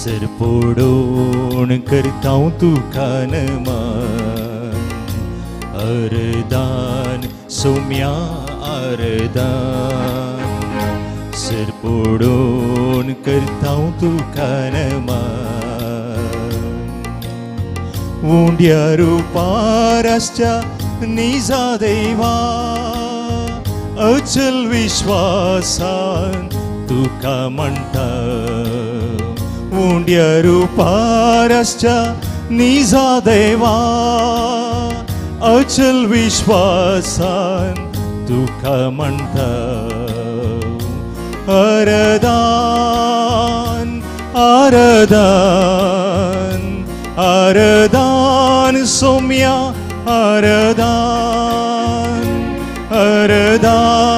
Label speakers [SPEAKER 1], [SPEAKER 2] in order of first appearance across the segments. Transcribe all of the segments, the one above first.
[SPEAKER 1] सरपोडोण करता तुका नमन अरदान सोम्या अरदान सरपोडोण करता तुका नमन उंड्या रुपारासच्या निजा देवा अचल विश्वासान तुका म्हणटा उंड्या रुपारासच्या निजा देवा अचल विश्वासान तुका म्हणटा अरदान अरदान अरदान सोम्या अरदान अरदान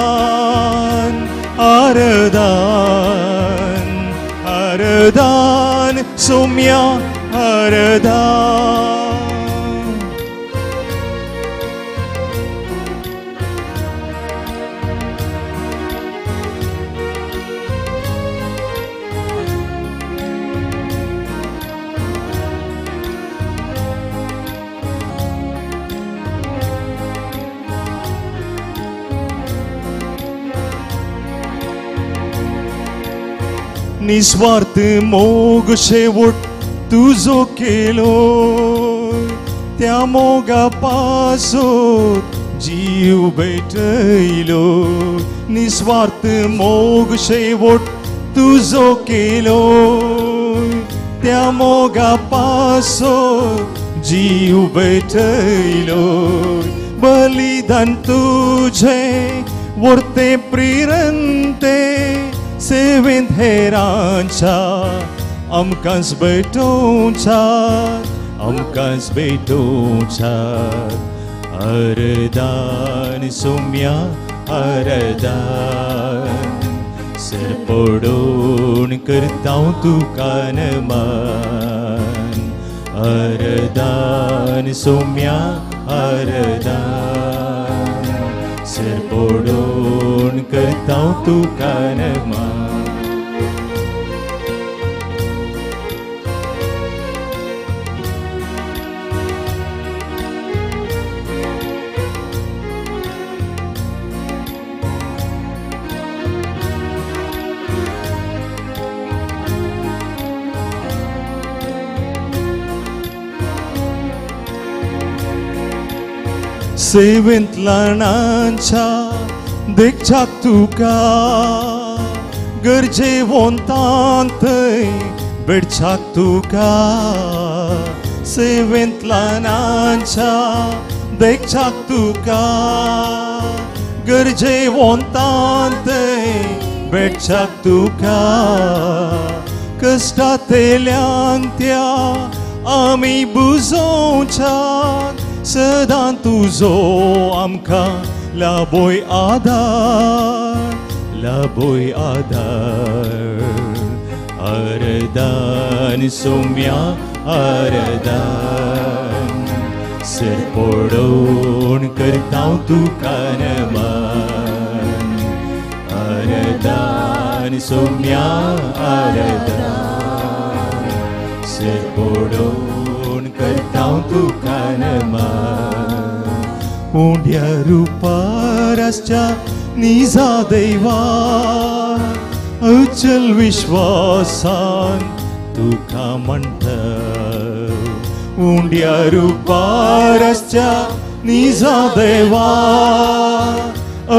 [SPEAKER 1] अरदान अरदान सोम्या अरदान. निस्वार्थ मोग शेवट तुजो केलो त्या मोगा पासोत जीव भेटयलो निस्वार्थ मोग शेवट तुजो केलो त्या मोगा पासोत जीव भेटयलो बलिदान तुझे वर्ते प्रिरंते सेवेंत हेरांच्या आमकांच भेटोवच्या आमकांच भेटोवच्या अरदान सोम्या अरदान सरपोडोण करता तुका नमन अरदान सोम्या अरदान सरपोडोण करता तुका नमन. सेवेंत ल्हानांच्या देखच्याक तुका गरजेवंतांत थंय भेटच्याक तुका सेवेंत ल्हानांच्या देखच्याक तुका गरजेवंतांत थंय भेटच्याक तुका कश्टांतल्यान त्या आमी बुजोवच्याक सदां तुजो आमकां लाभोय आदार लाभोय आदार अरदान सोम्या अरदान सरपोडोण करता तुका नमन अरदान सोम्या अरदान सरपोडोण करता तुका नमन उंड्या रुपारासच्या निजा देवा अचल विश्वासान तुका म्हणटा उंड्या रुपारासच्या निजा देवा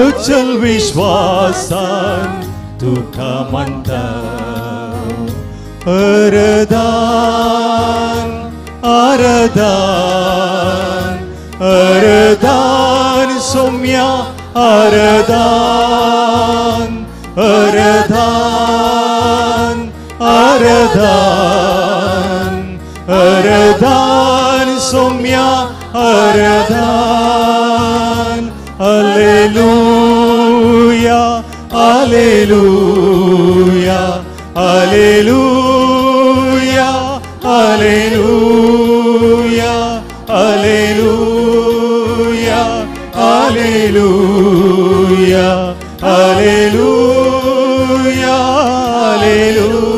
[SPEAKER 1] अचल विश्वासान तुका म्हणटा अरदान अरदान अरदान सोम्या अरदान अरदान अरदान अरदान सोम्या अरदान हालेलुया हालेलुया हालेलुया हालेलुया हालेलुया हालेलुया हालेलुया हालेलुया.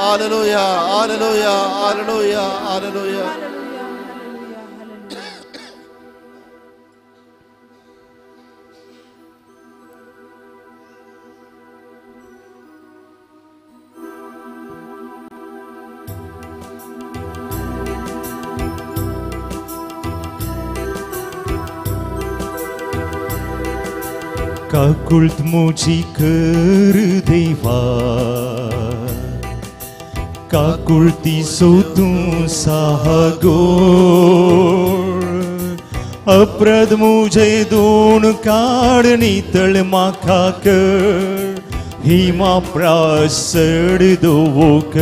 [SPEAKER 1] Hallelujah, hallelujah, hallelujah, hallelujah.
[SPEAKER 2] काकुळत मुजी कर देवा, काकुळती सो तूं सागोर, अपराध मुझे दोन काड नितळ म्हाका कर, हिमा प्रासड दोवोक।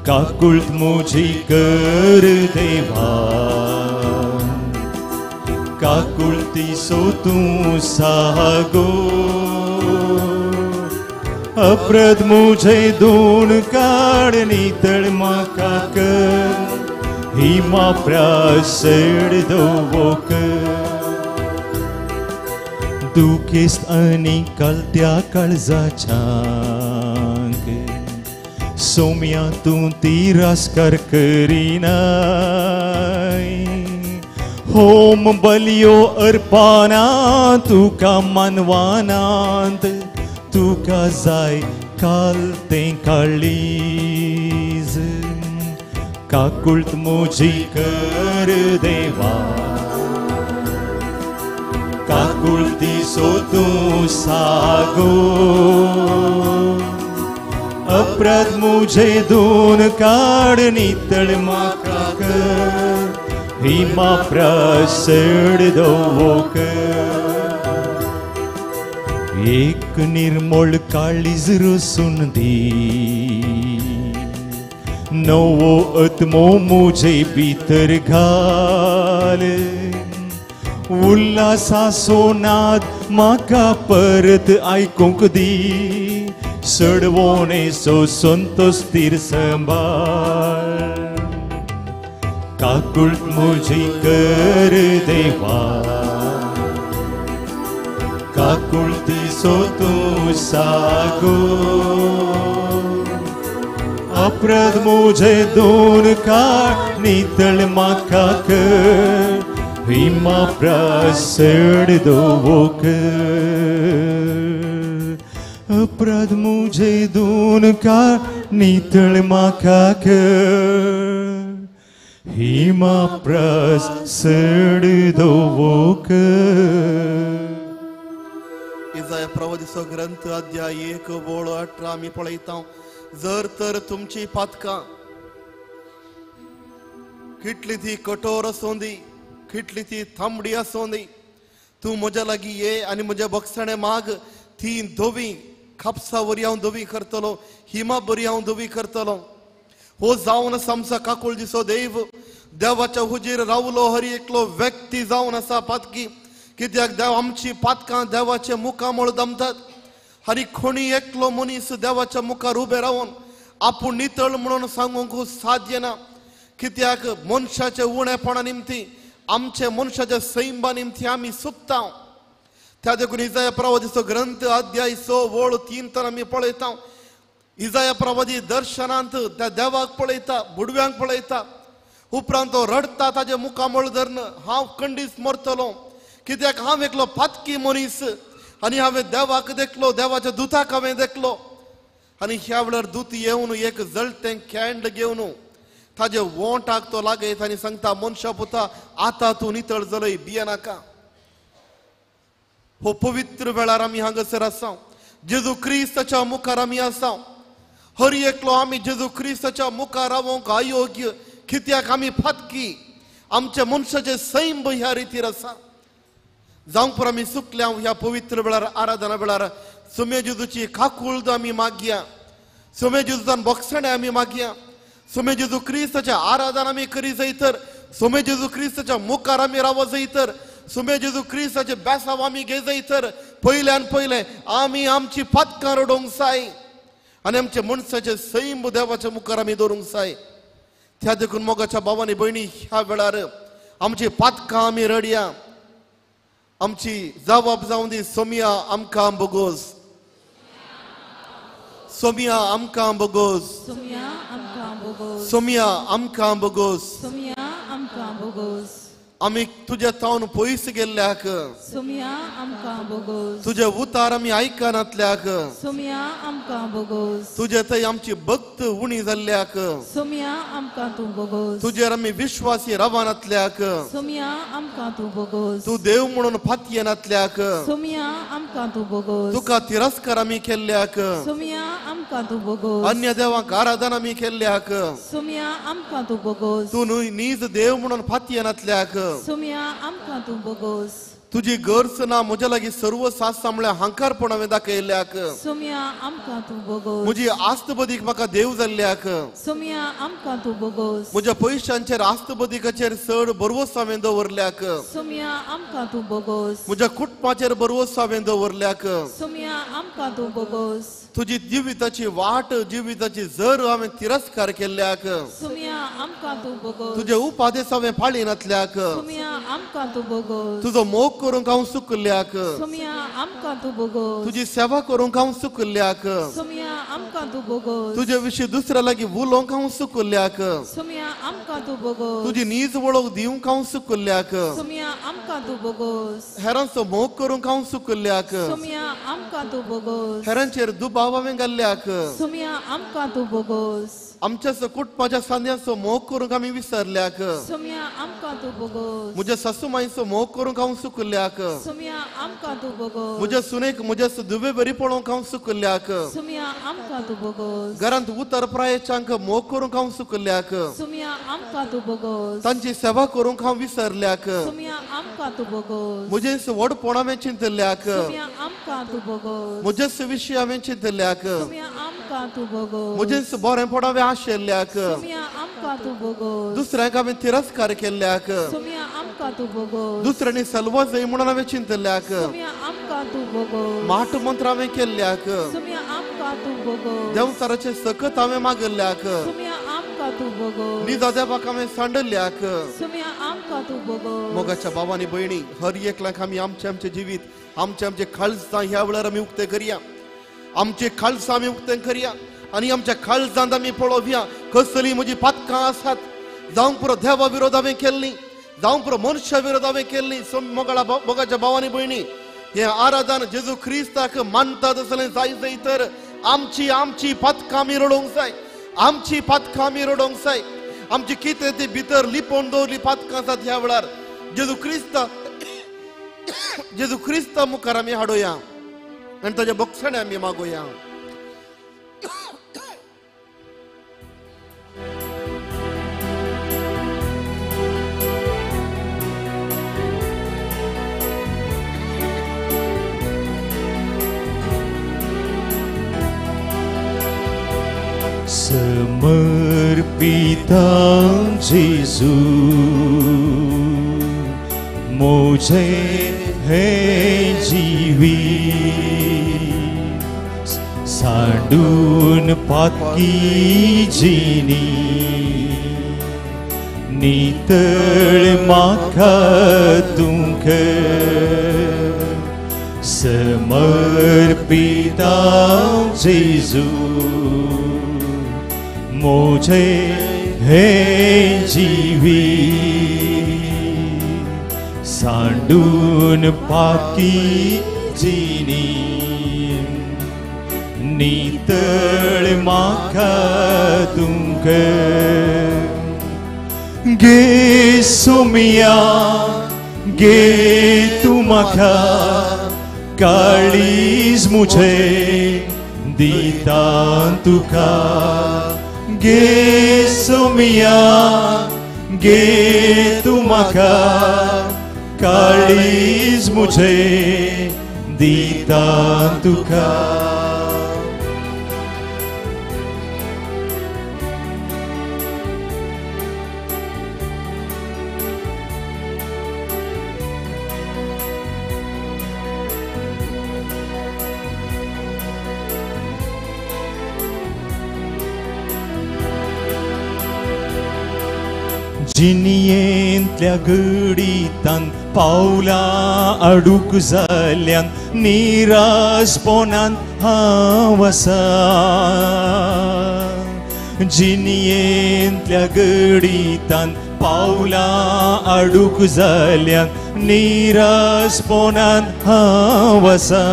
[SPEAKER 2] काकुळत मुजी कर देवा, काकुळती सो तूं सागो, अपराध मुझे दोन काड नितळ म्हाका कर, हिमा प्रासड दोवोक। दुखेस्त आनी कालत्या काळजाच्यांक सोम्या तूं तिरस्कार करिनाय, होम बलियो अर्पणा तुका मानवानांत, तुका जाय काल तें काळीज। काकुळत मुजी कर देवा, काकुळती सो तूं सागो, अपराध मुझे दोन काड नितळ म्हाका कर, हिमा प्रासड दोवोक। एक निर्मळ काळीज रसून दी, नवो आत्मो मुझे भितर घाल, उल्हासाचो नाद म्हाका परत आयकूंक दी, सडवणेचो संतोष तीर सांबाळ। काकुळत मुजी कर देवा, काकुळती सो तूं सागो, अपराध मुझे दोन काड नितळ म्हाका कर, हिमा प्रासड दोवोक। अपराध मुझे दोन काड नितळ म्हाका कर, हिमा प्रासड दोवोक।
[SPEAKER 1] इजाया प्रवादीचो ग्रंथ अध्याय 1 ओळ 18 आमी पळयता, जर तर तुमची पातकां कितली ती कठोर आसूं दी, कितली ती थांबडी आसूं दी, तूं म्हज्या लागीं ये आनी म्हज्या बक्षणे माग, ती धवी कापसा वरी हांव धवी करतलो, हिमा बरी हांव धवी करतलो। हो जावन आसा आमचो काकुळजीचो देव, देवाच्या हुजीर रावलो हर एकलो व्यक्ती जावन आसा पातकी, कित्याक देव आमची पातकां देवाचे मुखामळ दमतात। आनी कोणी एकलो मनीस देवाच्या मुखार उबे रावन आपूण नितळ म्हणून सांगूंक साध्य ना, कित्याक मनशाचे उणेपणा निमती, आमचे मनशाच्या सैंबा निमती आमी सुकता। त्या देखून इजाया प्रवादीचो ग्रंथ अध्याय 6 ओळ 3 तर आमी पळयता, इजाया प्रवादी दर्शनांत त्या देवाक पळयता, बुडव्यांक पळयता, उपरांत तो रडटा ताजे मुखामळ धरून, हांव खंडीस मरतलो, कित्याक हांव एकलो पातकी मनीस आनी हांवें देवाक देखलो, देवाच्या दुताक हांवें देखलो। आनी ह्या वेळार दूत येवन एक जळटें कॅन्ड घेवन ताजे वोंटाक तो लागयता आनी सांगता, मनशा पुता आतां तूं नितळ जालय, भियेनाका। हो पवित्र वेळार आमी हांगासर आसा, जेजू क्रिस्ताच्या मुखार आमी आसा। हर एकलो आमी जेजू क्रिस्ताच्या मुखार रावोंक अयोग्य, कित्याक आमी फातकी, आमच्या मनशाचे सैंब ह्या रितीर आसा। जावंक पुरो आमी सुकल्या ह्या पवित्र वेळार, आराधना वेळार सुमे जेजूची काकुळद आमी मागया, सुमे जेजून बक्षणे आमी मागया, सुमे जेजू क्रिस्ताच्या आराधना आमी करी जाय तर, सुमे जेजू क्रिस्ताच्या मुखार आमी राव जाय तर, सुमे जेजू क्रिस्ताचे बेसाव आमी घे जाय तर, पयल्यान पयलें आमी आमची पातकां रडोवंक जाय आनी आमचे मनशाचे सैम देवाच्या मुखार आमी दवरूंक जाय। त्या देखून मोगाच्या भावांनी भयणी ह्या वेळार आमची पातकां आमी रडया, आमची जबाब जावं दी सोमिया आमकां बोगोस, सोमिया आमकां बोगोस,
[SPEAKER 3] सोमिया आमकां बोगोस,
[SPEAKER 1] सोमिया आमकां बोगोस,
[SPEAKER 3] सोमिया आमकां बोगोस।
[SPEAKER 1] आमी तुज्या तावन पयस गेल्ल्याक,
[SPEAKER 3] सोमिया आमकां बोगोस।
[SPEAKER 1] तुजे उतार आमी आयकनातल्याक,
[SPEAKER 3] सोमिया आमकां बोगोस।
[SPEAKER 1] तुजे थंय आमची भक्त उणी जाल्ल्याक,
[SPEAKER 3] सोमिया आमकां तूं बोगोस।
[SPEAKER 1] तुजेर आमी विश्वासी रावनातल्याक,
[SPEAKER 3] सोमिया आमकां तूं बोगोस।
[SPEAKER 1] तूं देव म्हणून फातयेनातल्याक,
[SPEAKER 3] सोमिया आमकां तूं बोगोस।
[SPEAKER 1] तुका तिरस्कार आमी केल्ल्याक,
[SPEAKER 3] सोमिया आमकां तूं बोगोस।
[SPEAKER 1] अन्य देवांक आराधना आमी केल्ल्याक,
[SPEAKER 3] सोमिया आमकां तूं बोगोस।
[SPEAKER 1] तूं नीज देव म्हणून फातयेनातल्याक,
[SPEAKER 3] सोमिया आमकां तूं बोगोस।
[SPEAKER 1] तुजी गरज ना म्हज्या लागीं सर्व सास म्हळ्यार हांकारपण हांवें दाखयल्ल्याक,
[SPEAKER 3] सोमिया आमकां तूं बोगोस।
[SPEAKER 1] म्हजी आस्तबदीक म्हाका देव जाल्ल्याक,
[SPEAKER 3] सोमिया आमकां तूं बोगोस।
[SPEAKER 1] म्हज्या पयशांचेर आस्तबदीकाचेर चड भरवंसो हांवें दवरल्याक,
[SPEAKER 3] सोमिया आमकां तूं बोगोस।
[SPEAKER 1] म्हज्या कुटुंबाचेर भरवंसो हांवें दवरल्याक,
[SPEAKER 3] सोमिया आमकां तूं बोगोस।
[SPEAKER 1] तुजी जिविताची वाट जिविताची जर हांवें तिरस्कार केल्ल्याक,
[SPEAKER 3] सोमिया आमकां तूं बोगोस।
[SPEAKER 1] तुजे उपादेश हांवें पाळिनातल्याक,
[SPEAKER 3] सोमिया आमकां तूं बोगोस।
[SPEAKER 1] तुजो मोग करूंक हांव चुकल्याक,
[SPEAKER 3] सोमिया आमकां तूं बोगोस।
[SPEAKER 1] तुजी सेवा करूंक हांव चुकल्याक,
[SPEAKER 3] सोमिया आमकां तूं बोगोस।
[SPEAKER 1] तुजे विशीं दुसऱ्या लागीं उलोवंक हांव चुकल्याक,
[SPEAKER 3] सोमिया आमकां तूं बोगोस।
[SPEAKER 1] तुजी नीज वळख दिवंक हांव चुकल्याक,
[SPEAKER 3] सोमिया आमकां तूं बोगोस।
[SPEAKER 1] हेरांचो मोग करूंक हांव चुकल्याक,
[SPEAKER 3] सोमिया आमकां तूं बोगोस।
[SPEAKER 1] हेरांचेर दुबाव हांवें घाल्ल्याक,
[SPEAKER 3] सोमिया आमकां तूं बोगोस।
[SPEAKER 1] आमच्या कुटुंबाच्या सांद्यांचो मोग करूंक आमी विसरल्याक,
[SPEAKER 3] सोमिया आमकां तूं बोगोस।
[SPEAKER 1] म्हज्या सासूमाईचो मोग करूंक हांव चुकल्याक,
[SPEAKER 3] सोमिया आमकां तूं बोगोस।
[SPEAKER 1] म्हज्या सुनेक म्हज्या दुबे बरी पळोवंक हांव चुकल्याक,
[SPEAKER 3] सोमिया आमकां तूं बोगोस।
[SPEAKER 1] घरांत उतर प्रायेच्यांक मोग करूंक हांव चुकल्याक,
[SPEAKER 3] सोमिया आमकां तूं बोगोस।
[SPEAKER 1] तांची सेवा करूंक हांव विसरल्याक,
[SPEAKER 3] सोमिया आमकां तूं बोगोस।
[SPEAKER 1] म्हजें व्हडपण हांवें चिंतल्याक,
[SPEAKER 3] सोमिया आमकां तूं बोगोस।
[SPEAKER 1] म्हजेच विशीं हांवें चिंतल्याक,
[SPEAKER 3] सोमिया आमकां तूं बोगोस।
[SPEAKER 1] म्हजेच बरेंपण हांवें आशिल्ल्याक,
[SPEAKER 3] सोमिया आमकां तूं बोगोस।
[SPEAKER 1] दुसऱ्यांक हांवें तिरस्कार केल्ल्याक,
[SPEAKER 3] सोमिया आमकां तूं बोगोस।
[SPEAKER 1] दुसऱ्यांनी सलवजय म्हणून हांवें चिंतल्याक,
[SPEAKER 3] सोमिया आमकां तूं बोगोस।
[SPEAKER 1] माट मंत्र हांवें केल्ल्याक,
[SPEAKER 3] सोमिया आमकां तूं बोगोस।
[SPEAKER 1] देंवचाराचें सकत हांवें मागल्ल्याक,
[SPEAKER 3] सोमिया आमकां तूं बोगोस।
[SPEAKER 1] निजा देवाक हांवें सांडल्याक,
[SPEAKER 3] सोमिया आमकां तूं बोगोस।
[SPEAKER 1] मोगाच्या बाबांनी भयणी हर एकल्याक आमी आमचें आमचें जिवीत आमचें आमचें काळजां ह्या वेळार आमी उक्तें करया, आमचें काळजां आमी उक्तें करया आनी आमच्या काळजांत आमी पळोवया कसली म्हजी पातकां आसात। जावंक पुरो देवा विरोध हांवें केल्ली, जावंक पुरो मनशा विरोध हांवें केल्ली। मोगाच्या भावांनी भयणी हें आराधन जेजू क्रिस्ताक मानता तसलें जाय जाय तर आमची आमची पातकां आमी रडोवंक जाय, आमची पातकां आमी रडोवंक जाय। आमची कितें ती भितर लिपोवन दवरली पातकां आसात ह्या वेळार जेजू क्रिस्ता जेजू क्रिस्ता मुखार आमी हाडोया आनी ताच्या बक्षाणे आमी मागोया।
[SPEAKER 2] समर्पिता जेजू मुझे है जीवी सांडून पातकी जिनी नितळ म्हाका तूं कर समर्पिता जेजू मुझे है जीवी सांडून पाकी जिनी नितळ म्हाका तूं कर गे सोमिया गे तूं म्हाका काळीज मुझे दिता तुका गे सोमिया गे तूं म्हाका काळीज मुझे दिता तुका। जिणयेंतल्या घडितान पावलां अडूक जाल्यान निराशपणान हांव आसा जिणयेंतल्या गणितान पावलां अडूक जाल्यान निराशपणान हांव आसा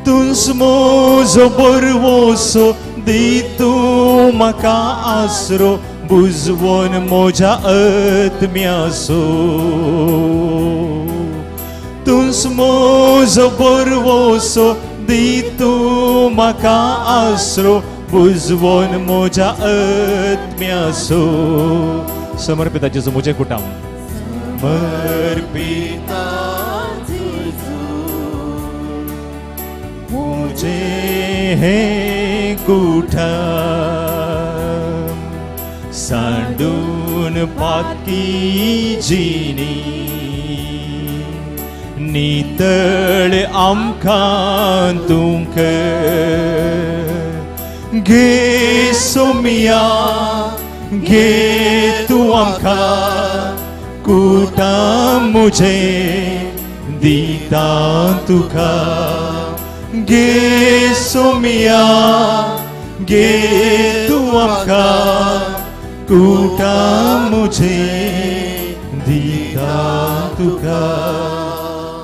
[SPEAKER 2] तूंच म्हजो बरवसो दी तूं म्हाका आसरो बुजवोन म्हज्या आत्म्यासो तूंच म्हजो बरवसो दी तूं म्हाका आसरो बुजवोन म्हज्या आत्म्यासो समर्पिता जेजू म्हजें कुटाम समर्पिता जेजू म्हजें हें कुटाम सांडून पातकी जिणी नितळ आमकां तुमकां घे सोमिया घे तूं आमकां कुटाम म्हजें दिता तुका घे सोमिया घे तूं आमकां कुटाम म्हजें दिता तुका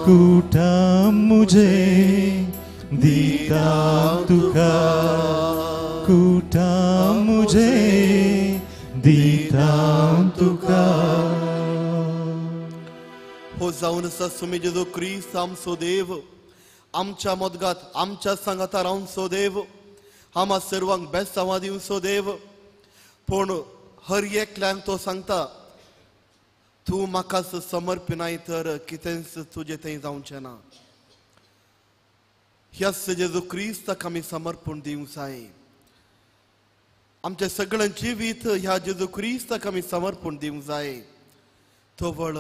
[SPEAKER 2] कुटाम म्हजें दिता तुका कुटाम म्हजें दिता तुका.
[SPEAKER 1] हो जावन आसा सुमी जेजू क्रिस्त आमचो देव आमच्या मदगात आमच्या सांगाता रावचो देव आमा सर्वांक बेसांवां दिवचो देव. पूण हर एकल्याक तो सांगता तूं म्हाका समर्पिनाय तर कितेंच तुजें थंय जावचें ना. ह्याच जेजू क्रिस्ताक आमी समर्पण दिवंक जाय. आमचें सगळें जिवीत ह्या जेजू क्रिस्ताक आमी समर्पण दिवंक जाय. तवळ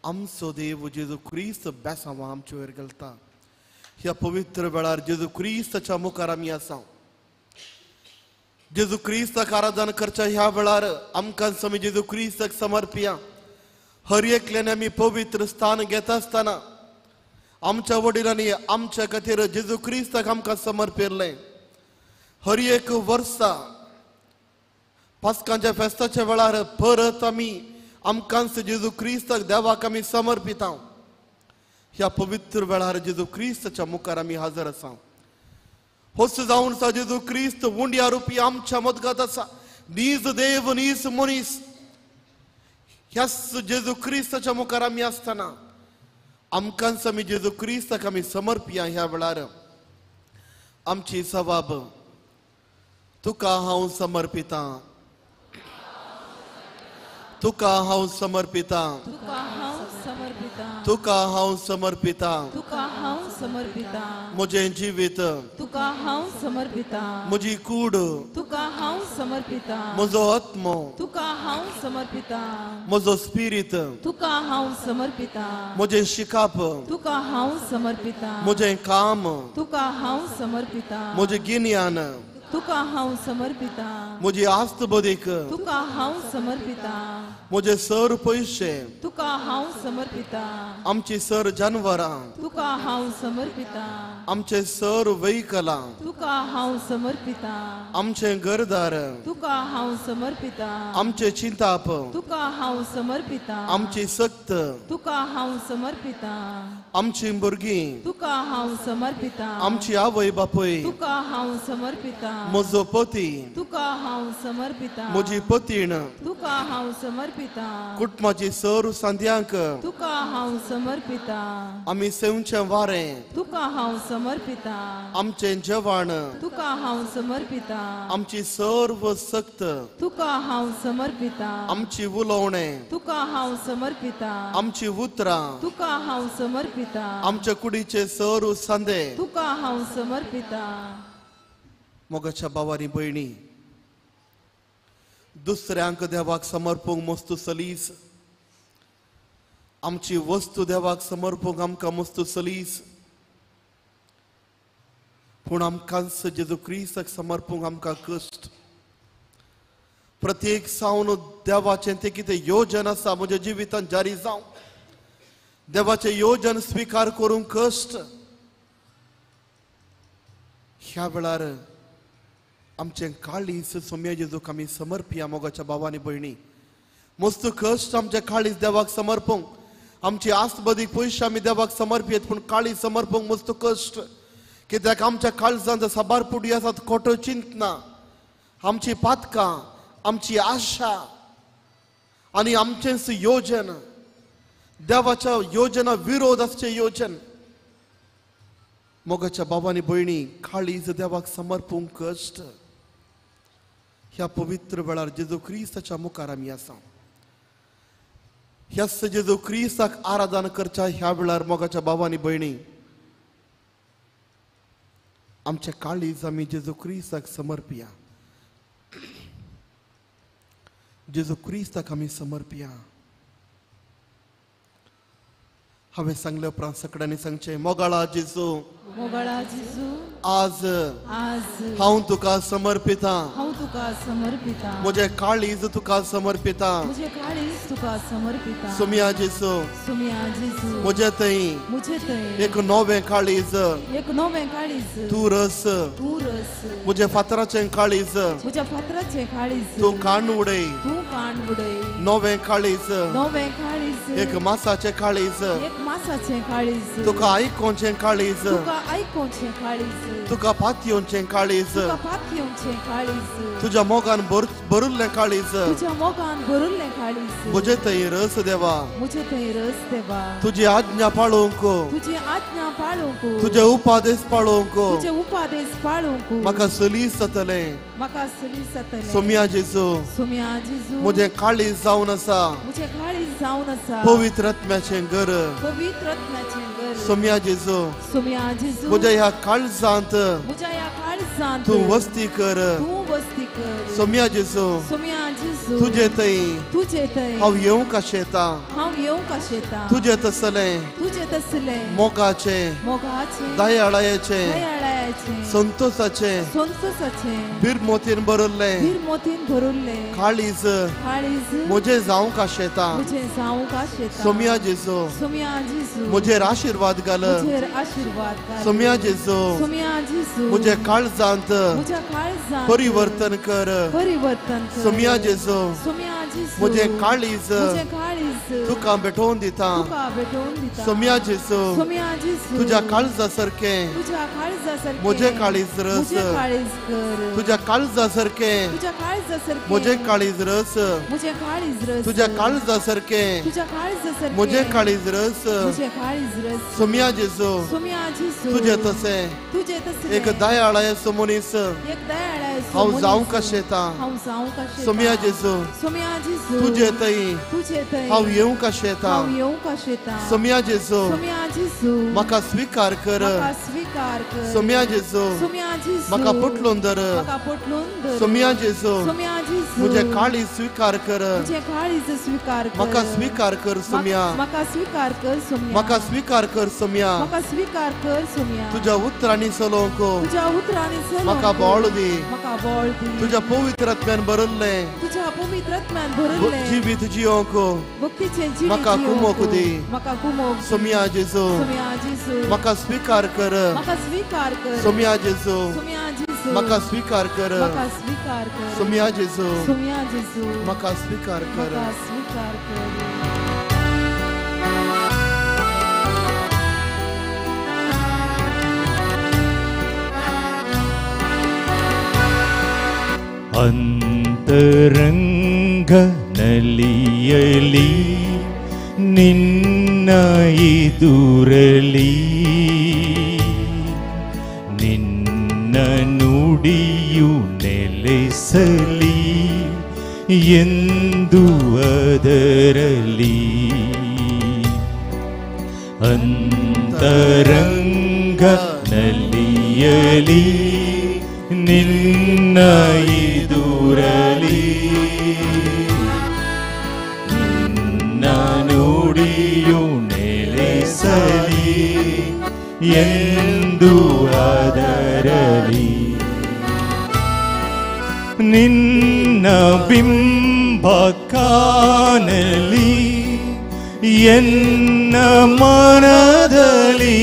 [SPEAKER 1] आमचो देव जेजू क्रिस्त बेसांवां आमचे वयर घालता. ह्या पवित्र वेळार जेजू क्रिस्ताच्या मुखार आमी आसा. जेजू क्रिस्ताक आराधना करच्या ह्या वेळार आमकां आमी जेजू क्रिस्ताक समर्पिया. हर एकल्यान आमी पवित्र स्थान घेता आसतना आमच्या वडिलांनी आमच्या खातीर जेजू क्रिस्ताक आमकां समर्पिल्लें. हर एक वर्सा पास्कांच्या फेस्ताच्या वेळार परत आमी आमकांच जेजू क्रिस्ताक देवाक आमी समर्पिता. ह्या पवित्र वेळार जेजू क्रिस्ताच्या मुखार आमी हजर आसा. होच जावन आसा जेजू क्रिस्त उंड्या रुपी आमच्या मदगात आसा. नीज देव नीज मनीस ह्याच जेजू क्रिस्ताच्या मुखार आमी आसतना आमकांच आमी जेजू क्रिस्ताक आमी समर्पिया. ह्या वेळार आमची सवाब तुका हांव समर्पिता तुका हांव समर्पिता
[SPEAKER 3] तुका हांव समर्पिता
[SPEAKER 1] तुका हांव समर्पिता
[SPEAKER 3] तुका हांव समर्पिता
[SPEAKER 1] म्हजें जिवीत
[SPEAKER 3] तुका हांव समर्पिता
[SPEAKER 1] म्हजी कूड
[SPEAKER 3] तुका हांव समर्पिता
[SPEAKER 1] म्हजो आत्मो
[SPEAKER 3] तुका हांव समर्पिता
[SPEAKER 1] म्हजो स्पिरीत
[SPEAKER 3] तुका हांव समर्पिता
[SPEAKER 1] म्हजें शिकाप
[SPEAKER 3] तुका हांव समर्पिता
[SPEAKER 1] म्हजें काम
[SPEAKER 3] तुका हांव समर्पिता
[SPEAKER 1] म्हजें गिन्यान
[SPEAKER 3] तुका हांव समर्पिता
[SPEAKER 1] म्हजी आस्त बदीक
[SPEAKER 3] तुका हांव समर्पिता
[SPEAKER 1] म्हजे सर पयशे
[SPEAKER 3] तुका हांव समर्पिता
[SPEAKER 1] आमची सर जानवरां
[SPEAKER 3] तुका हांव समर्पिता
[SPEAKER 1] आमचे सर व्हेकलां
[SPEAKER 3] तुका हांव समर्पिता
[SPEAKER 1] आमचें घरदार
[SPEAKER 3] तुका हांव समर्पिता
[SPEAKER 1] आमचें चिंताप
[SPEAKER 3] तुका हांव समर्पिता
[SPEAKER 1] आमची सक्त
[SPEAKER 3] तुका हांव समर्पिता
[SPEAKER 1] आमची भुरगीं
[SPEAKER 3] तुका हांव समर्पिता
[SPEAKER 1] आमची आवय बापूय
[SPEAKER 3] तुका हांव समर्पिता
[SPEAKER 1] म्हजो पती
[SPEAKER 3] तुका हांव समर्पिता
[SPEAKER 1] म्हजी पतीण
[SPEAKER 3] तुका हांव समर्पिता
[SPEAKER 1] कुटुंबाची सर सांद्यांक
[SPEAKER 3] तुका हांव समर्पिता
[SPEAKER 1] आमी सेवचें वारें
[SPEAKER 3] तुका हांव समर्पिता
[SPEAKER 1] आमचें जेवण
[SPEAKER 3] तुका हांव समर्पिता
[SPEAKER 1] आमची सर्व सक्त
[SPEAKER 3] तुका हांव समर्पिता
[SPEAKER 1] आमची उलोवणें
[SPEAKER 3] तुका हांव समर्पिता
[SPEAKER 1] आमची उतरां
[SPEAKER 3] तुका हांव समर्पिता
[SPEAKER 1] आमच्या कुडीचे सर सांदे
[SPEAKER 3] तुका हांव समर्पिता.
[SPEAKER 1] मोगाच्या भावानी भयणी दुसऱ्यांक देवाक समर्पूंक मस्तू सलीस आमची वस्तू देवाक समर्पूंक आमकां मस्तू सलीस पूण आमकांच जेजू क्रिस्ताक समर्पूंक आमकां कश्ट. प्रत्येक सावन देवाचें तें कितें योजन आसा म्हज्या जिवितांत जारी जावं, देवाचें योजन स्विकार करूंक कश्ट. ह्या वेळार आमचें काळीज सोम्या जेजूक आमी समर्पिया. मोगाच्या भावा आनी भयणी, मस्त कश्ट आमचें काळीज देवाक समर्पूंक, आमची आसबदीक पयशे आमी देवाक समर्पियत, पूण काळीज समर्पूंक मस्त कश्ट. कित्याक आमच्या काळजांत साबार पुडी आसात खोटो चिंतना, आमची पातकां, आमची आशा आनी आमचेंच योजन, देवाच्या योजना विरोध आसचें योजन. मोगाच्या बाबा आनी भयणी, काळीज देवाक समर्पूंक कश्ट. ह्या पवित्र वेळार जेजू क्रिस्ताच्या मुखार आमी आसा. ह्याच जेजू क्रिस्ताक आराधना करच्या ह्या वेळार मोगाच्या बाबा आनी भयणी, आमच्या काळीज आमी जेजू क्रिस्ताक समर्पिया. जेजू क्रिस्ताक आमी समर्पिया. हांवें सांगले उपरांत सगळ्यांनी सांगचें, मोगाळा जेजू,
[SPEAKER 3] मोगाळा जेजू,
[SPEAKER 1] आज
[SPEAKER 3] आज
[SPEAKER 1] हांव तुका समर्पिता,
[SPEAKER 3] हांव तुका समर्पिता,
[SPEAKER 1] म्हजें काळीज तुका समर्पिता,
[SPEAKER 3] म्हजें काळीज तुका समर्पिता.
[SPEAKER 1] सोमिया जेजू,
[SPEAKER 3] सोमिया जेजू,
[SPEAKER 1] म्हजे थंय,
[SPEAKER 3] म्हजे थंय
[SPEAKER 1] एक नवें काळीज,
[SPEAKER 3] एक नवें काळीज
[SPEAKER 1] तूं रस,
[SPEAKER 3] तूं रस,
[SPEAKER 1] म्हज्या फातराचें काळीज,
[SPEAKER 3] म्हज्या फातराचें काळीज
[SPEAKER 1] तूं काण उडय,
[SPEAKER 3] तूं काण उडय,
[SPEAKER 1] नवें काळीज,
[SPEAKER 3] नवें काळीज,
[SPEAKER 1] एक मासाचें काळीज,
[SPEAKER 3] एक मासाचें काळीज,
[SPEAKER 1] तुका आयकोवचें काळीज,
[SPEAKER 3] तुका आयकोवचें काळीज,
[SPEAKER 1] तुका पातयेवचें काळीज,
[SPEAKER 3] तुका पातयेवचें काळीज,
[SPEAKER 1] तुज्या मोगान भरिल्लें काळीज,
[SPEAKER 3] तुज्या मोगान भरिल्लें काळीज,
[SPEAKER 1] म्हजे थंय रस देवा,
[SPEAKER 3] म्हजे थंय रस देवा,
[SPEAKER 1] तुजी आज्ञा पाळूंक,
[SPEAKER 3] तुजी आज्ञा पाळूंक,
[SPEAKER 1] तुजे उपदेश पाळूंक,
[SPEAKER 3] तुजे उपदेश पाळूंक
[SPEAKER 1] म्हाका सलीस जातलें,
[SPEAKER 3] म्हाका सलीस जातलें.
[SPEAKER 1] सोमिया जेजू,
[SPEAKER 3] सोमिया जेजू,
[SPEAKER 1] म्हजें काळीज जावन आसा,
[SPEAKER 3] म्हजें काळीज जावन आसा
[SPEAKER 1] पवित्र आत्म्याचें घर,
[SPEAKER 3] पवित्र आत्म्याचें घर.
[SPEAKER 1] सोमिया जेजू,
[SPEAKER 3] सोमिया जेजू,
[SPEAKER 1] म्हज्या ह्या काळजांत,
[SPEAKER 3] म्हज्या ह्या काळजांत
[SPEAKER 1] तूं वस्ती कर,
[SPEAKER 3] तूं वस्ती कर.
[SPEAKER 1] सोमिया जेजू,
[SPEAKER 3] सोमिया जेजू,
[SPEAKER 1] तुजे थंय,
[SPEAKER 3] तुजे थंय
[SPEAKER 1] हांव येवंक आशेता,
[SPEAKER 3] हांव येवंक आशेता,
[SPEAKER 1] तुजे तसलें,
[SPEAKER 3] तुजे तसलें
[SPEAKER 1] मोगाचें,
[SPEAKER 3] मोगाचें,
[SPEAKER 1] दयाळायेचें,
[SPEAKER 3] दयाळायेचें,
[SPEAKER 1] संतोसाचें,
[SPEAKER 3] संतोसाचें,
[SPEAKER 1] बिरमोतीन भरिल्लें,
[SPEAKER 3] बिरमोतीन भरिल्लें
[SPEAKER 1] काळीज
[SPEAKER 3] काळीज
[SPEAKER 1] म्हजें जावंक आशेता.
[SPEAKER 3] म्हजें जावंक आशेता.
[SPEAKER 1] सोमिया जेजू,
[SPEAKER 3] सोमिया जेजू,
[SPEAKER 1] म्हजेर आशिर्वाद घाल,
[SPEAKER 3] म्हजेर आशिर्वाद घाल.
[SPEAKER 1] सोमिया जेजू,
[SPEAKER 3] सोमिया जेजू,
[SPEAKER 1] म्हज्या काळजांत
[SPEAKER 3] म्हज्या काळजांत
[SPEAKER 1] परिवर्तन कर,
[SPEAKER 3] परिवर्तन कर.
[SPEAKER 1] सोमिया जेजू,
[SPEAKER 3] सोमिया जेजू,
[SPEAKER 1] म्हजें काळीज
[SPEAKER 3] म्हजें काळीज
[SPEAKER 1] तुका भेटोवन दिता,
[SPEAKER 3] तुका भेटोवन दिता.
[SPEAKER 1] सोमिया जेजू,
[SPEAKER 3] सोमिया जेजू,
[SPEAKER 1] तुज्या काळजा सारकें,
[SPEAKER 3] तुज्या काळजा सारकें
[SPEAKER 1] म्हजें काळीज रस,
[SPEAKER 3] म्हजें काळीज कर,
[SPEAKER 1] तुज्या काळजा सारकें
[SPEAKER 3] तुज्या काळजा सारकें
[SPEAKER 1] म्हजें काळीज रस,
[SPEAKER 3] म्हजें काळीज रस,
[SPEAKER 1] तुज्या काळजा सारकें
[SPEAKER 3] तुज्या काळजा सारकें
[SPEAKER 1] म्हजें काळीज रस.
[SPEAKER 3] म्हजें काळीज रस.
[SPEAKER 1] सोमिया जेजू,
[SPEAKER 3] सोमिया जेजू,
[SPEAKER 1] तुजें तशें,
[SPEAKER 3] तुजें तशें
[SPEAKER 1] एक दयाळायेचो मनीस
[SPEAKER 3] एक दयाळायेचो
[SPEAKER 1] हांव जावंक आशेता.
[SPEAKER 3] हांव जावंक आशेता.
[SPEAKER 1] सोमिया जेजू,
[SPEAKER 3] सोमिया जेजू,
[SPEAKER 1] तुजे थंय,
[SPEAKER 3] तुजे थंय
[SPEAKER 1] हांव येवंक आशेता,
[SPEAKER 3] हांव येवंक आशेता.
[SPEAKER 1] सोमिया जेजू,
[SPEAKER 3] सोमिया जेजू,
[SPEAKER 1] म्हाका स्विकार कर,
[SPEAKER 3] म्हाका स्विकार कर.
[SPEAKER 1] सोमिया जेजू,
[SPEAKER 3] सोमिया जेजू,
[SPEAKER 1] म्हाका पोटलून धर,
[SPEAKER 3] म्हाका पोटलून धर.
[SPEAKER 1] सोमिया जेजू,
[SPEAKER 3] सोमिया जेजू,
[SPEAKER 1] म्हजें काळीज स्विकार कर,
[SPEAKER 3] म्हजें काळीज स्विकार कर,
[SPEAKER 1] म्हाका स्विकार कर सोमिया,
[SPEAKER 3] म्हाका स्विकार कर सोमिया,
[SPEAKER 1] म्हाका स्विकार कर सोमिया,
[SPEAKER 3] म्हाका स्विकार कर सोमिया.
[SPEAKER 1] तुज्या उतरांनी चलोवंक,
[SPEAKER 3] तुज्या उतरांनी चलोवंक
[SPEAKER 1] म्हाका बळ दी,
[SPEAKER 3] म्हाका बळ दी.
[SPEAKER 1] तुज्या पवित्र आत्म्यान भरिल्लें,
[SPEAKER 3] तुज्या पवित्र आत्म्यान भरिल्लें
[SPEAKER 1] जिवीत जियोवंक
[SPEAKER 3] भक्तीचें जिवीत
[SPEAKER 1] म्हाका कुमोक दी,
[SPEAKER 3] म्हाका कुमोक.
[SPEAKER 1] सोमिया जेजू,
[SPEAKER 3] सोमिया जेजू,
[SPEAKER 1] म्हाका स्विकार कर,
[SPEAKER 3] म्हाका स्विकार कर.
[SPEAKER 1] सोमिया जेजू,
[SPEAKER 3] सोमिया जेजू,
[SPEAKER 1] म्हाका स्विकार कर,
[SPEAKER 3] म्हाका स्विकार कर.
[SPEAKER 1] सोमिया जेजू,
[SPEAKER 3] सोमिया जेजू,
[SPEAKER 1] म्हाका स्विकार कर,
[SPEAKER 3] म्हाका स्विकार कर.
[SPEAKER 2] ಅಂತರಂಗ ನಲಿಯಲಿ ನಿನ್ನ ಎದುರಲಿ, ನಿನ್ನ ನುಡಿಯು ನೆಲೆಸಲಿ ಎಂದು ಅದರಲಿ. ಅಂತರಂಗ ನಲಿಯಲಿ ನಿನ್ನ ಎದುರಲಿ, ನಿನ್ನ ನುಡಿಯು ನೆಲೆಸಲಿ ಎಂದು ಅದರಲಿ. ನಿನ್ನ ಬಿಂಬ ಕಾಣಲಿ ಎನ್ನ ಮನದಲ್ಲಿ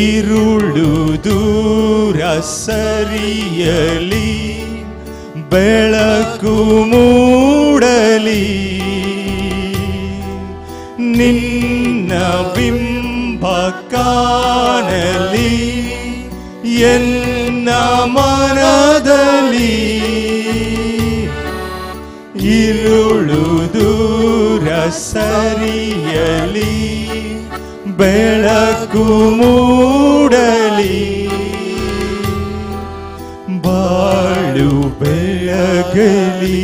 [SPEAKER 2] ಇರುಳು ದೂರ ಸರಿಯಲಿ ಬೆಳಕು ಮೂಡಲಿ ನಿನ್ನ ಬಿಂಬ ಕಾಣಲಿ ಎನ್ನ ಮನದಲ್ಲಿ ಇರುಳು ದೂರ ಸರಿಯಲಿ ಬೆಳಕು ಮೂಡಲಿ ಬಾಳು ಬೆಳಗಲಿ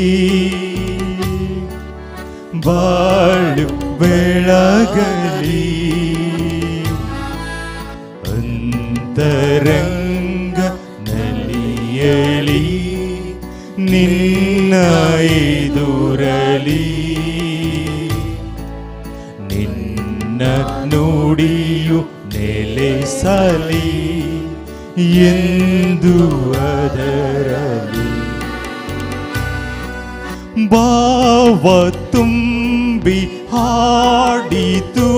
[SPEAKER 2] ಬಾಳು ಬೆಳಗಲಿ ಅಂತರಂಗ ನಲಿಯಲಿ ನಿನ್ನ ಎದುರಲಿ ನಿನ್ನ ನುಡಿಯು ನೆಲೆಸಲಿ ಎಂದು ಅದರಲಿ ಭಾವ ತುಂಬಿ ಹಾಡಿತು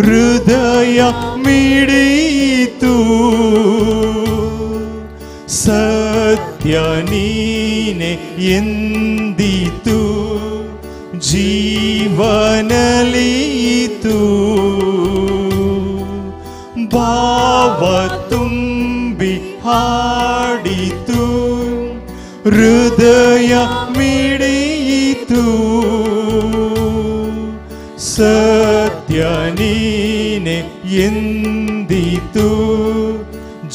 [SPEAKER 2] ಹೃದಯ ಮಿಡಿಯಿತು ಸತ್ಯ ನೀನೆ ಎಂದಿತು ಜೀವನಲಿಯಿತು ಭಾವ ತುಂಬಿ ಹಾಡಿತು ಹೃದಯ ಮಿಡಿಯಿತು ಸತ್ಯ ನೀನೆ ಎಂದಿತು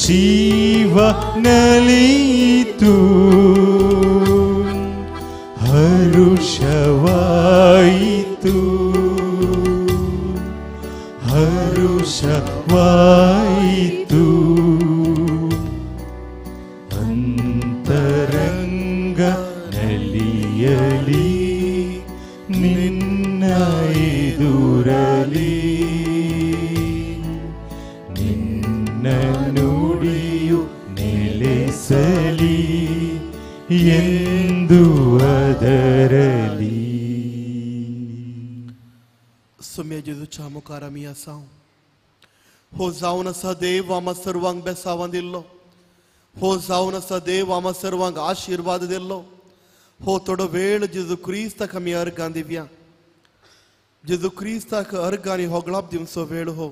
[SPEAKER 2] ಜೀವನಲಿಯಿತು ಹರುಷವಾಯಿತು ಹರುಷವಾಯಿತು ಅಂತರಂಗ ನಲಿಯಲಿ ನಿನ್ನ ಎದುರಲಿ ನಿನ್ನ ನುಡಿಯು ನೆಲೆಸಲಿ ಎಂದು ಅದರಲಿ.
[SPEAKER 1] सुम्या जेजूच्या मुखार आमी आसा. हो जावन आसा देव आमा सर्वांक बेसावान दिल्लो, हो जावन आसा देव आमा सर्वांक आशिर्वाद दिल्लो. हो थोडो वेळ जेजू क्रिस्ताक आमी अर्गां दिवया. जेजू क्रिस्ताक अर्गांनी होगळाप दिवचो वेळ हो.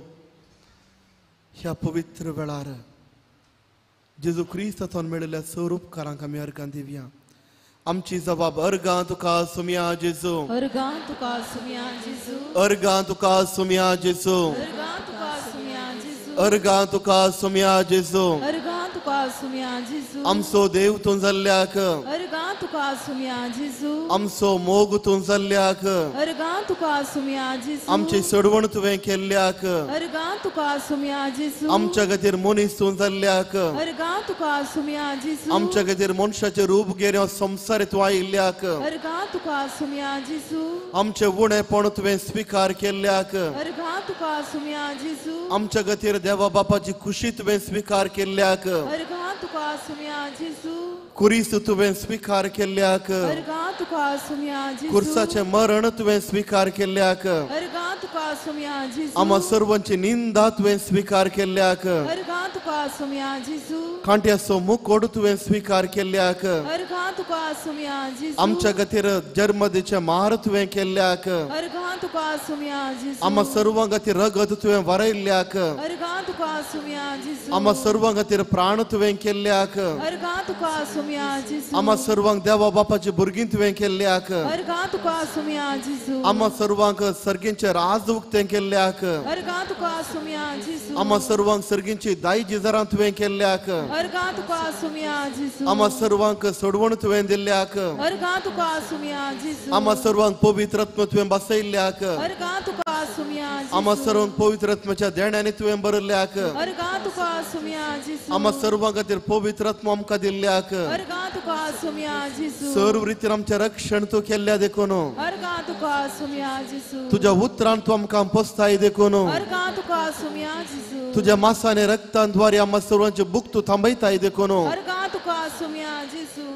[SPEAKER 1] ह्या पवित्र वेळार जेजू क्रिस्तातून मेळिल्ल्या सर उपकारांक आमी अर्गां दिवया. आमची जबाब अर्गां तुका सुम्या जेजू,
[SPEAKER 3] अर्गां तुका सुम्या जेजू,
[SPEAKER 1] अर्गां तुका सुम्या जेजू,
[SPEAKER 3] अर्गां तुका सुम्या जेजू,
[SPEAKER 1] अर्गां तुका सुम्या जेजू,
[SPEAKER 3] अर्गां तुका सुम्या जेजू.
[SPEAKER 1] आमचो देव तूं जाल्ल्याक,
[SPEAKER 3] अर्गां तुका सुम्या जेजू,
[SPEAKER 1] आमचो मोग तूं जाल्ल्याक,
[SPEAKER 3] अर्गां तुका सुम्या जेजू,
[SPEAKER 1] आमची सोडवण तुवें केल्ल्याक,
[SPEAKER 3] अर्गां तुका सुम्या जेजू,
[SPEAKER 1] आमच्या खातीर मनीस तूं जाल्ल्याक,
[SPEAKER 3] अर्गां तुका सुम्या जेजू,
[SPEAKER 1] आमच्या खातीर मनशाचें रूप घेवन संवसार तूं आयिल्ल्याक,
[SPEAKER 3] अर्गां तुका सुम्या जेजू,
[SPEAKER 1] आमचें उणेपण तुवें स्विकार केल्ल्याक,
[SPEAKER 3] अर्गां तुका सुम्या जेजू,
[SPEAKER 1] आमच्या खातीर देवा बापाची खुशी तुवें स्विकार केल्ल्याक,
[SPEAKER 3] अर्गां तुका सुम्या जेजू,
[SPEAKER 1] कुरीस तुवें स्विकार केल्ल्याक,
[SPEAKER 3] अर्गां तुका सुम्या जेजू,
[SPEAKER 1] कुर्साचें मरण तुवें स्विकार केल्ल्याक,
[SPEAKER 3] अर्गां तुका सुम्या जेजू,
[SPEAKER 1] आमा सर्वांची निंदा तुवें स्विकार केल्ल्याक,
[SPEAKER 3] अर्गां तुका सुम्या जेजू,
[SPEAKER 1] कांट्याचो मुकोड तुवें स्विकार केल्ल्याक,
[SPEAKER 3] अर्गां तुका सुम्या जेजू,
[SPEAKER 1] आमच्या खातीर जर्मदीचें मार तुवें केल्ल्याक,
[SPEAKER 3] अर्गां तुका सुम्या जेजू,
[SPEAKER 1] आमा सर्वां खातीर रगत तुवें वरयल्ल्याक,
[SPEAKER 3] अर्गां तुका सुम्या जेजू,
[SPEAKER 1] आमा सर्वां खातीर प्राण तुवें केल्ल्याक,
[SPEAKER 3] अर्गां तुका सुम्या जेजू,
[SPEAKER 1] आमा सर्वांक देवा बापाची भुरगीं तुवें केल्ल्याक,
[SPEAKER 3] अर्गां तुका सुम्या जेजू,
[SPEAKER 1] आमा सर्वांक सर्गींचें राज उक्तें केल्ल्याक,
[SPEAKER 3] अर्गां तुका सुम्या जेजू,
[SPEAKER 1] आमा सर्वांक सर्गींची दायजी जरां तुवें केल्ल्याक,
[SPEAKER 3] अर्गां तुका सुम्या जेजू,
[SPEAKER 1] आमा सर्वांक सोडवण तुवें दिल्ल्याक,
[SPEAKER 3] अर्गां तुका सुम्या जेजू,
[SPEAKER 1] आमा सर्वांक पवित्र आत्मा तुवें बसयल्ल्याक,
[SPEAKER 3] अर्गां तुका सुम्या जेजू,
[SPEAKER 1] आमा सर्वांक पवित्र आत्म्याच्या देण्यांनी तुवें भरल्याक,
[SPEAKER 3] अर्गां तुका सुम्या जेजू,
[SPEAKER 1] आमा सर्वां खातीर पवित्र आत्मा आमकां दिल्ल्याक,
[SPEAKER 3] अर्गां तुका सुम्या जेजू,
[SPEAKER 1] सर्व रितीन आमचें रक्षण तूं केल्ल्या देखून,
[SPEAKER 3] अर्गां तुका सुम्या जेजू,
[SPEAKER 1] तुज्या उतरान तूं आमकां पोसताय देखून,
[SPEAKER 3] अर्गां तुका सुम्या जेजू,
[SPEAKER 1] तुज्या मासाने रक्तान द्वारे आमा सर्वांचे बुक तूं थांबयताय देखून,
[SPEAKER 3] अर्गां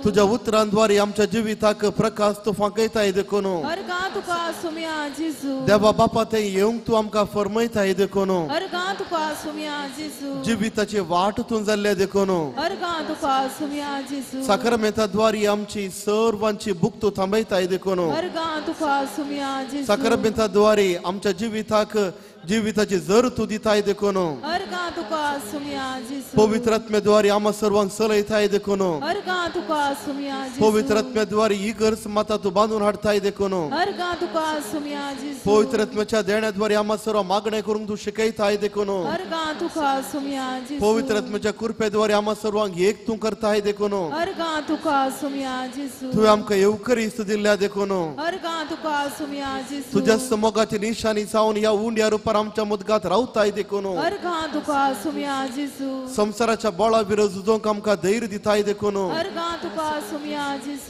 [SPEAKER 1] तुझ्या उतरांद्वारे आमच्या जिविताक प्रकाश तूं फांकयताय देखून देवा बापा ते येवंक तूं आमकां फरमयताय देखून जिविताची वाट तूं जाल्ल्या देखून साक्रामेंताद्वारे आमची सर्वांची भूक तूं थांबयताय देखून साक्रामेंताद्वारे आमच्या जिविताक जिविताची जर तूं दिताय देखून पवित्र आत्म्याद्वारे आम्हा सर्वांक चलयताय देखून पवित्र आत्म्याद्वारे ही गरज माता तूं बांदून हाडताय देखून पवित्र आत्म्याच्या देण्याद्वारे आम्हा सर्व मागणे करूंक तूं शिकयताय देखून पवित्र आत्म्याच्या कृपेद्वारे आम्हा सर्वांक एक तूं करताय देखून तुवें आमकां येवकरीस्त दिल्ल्या देखून तुज्या समोगाची निशाणी जावन ह्या उंड्या रुपार आमच्या मुदगात रावताय देखून संसाराच्या बळा विरोध झुजोवंक आमकां धैर्य दिताय देखून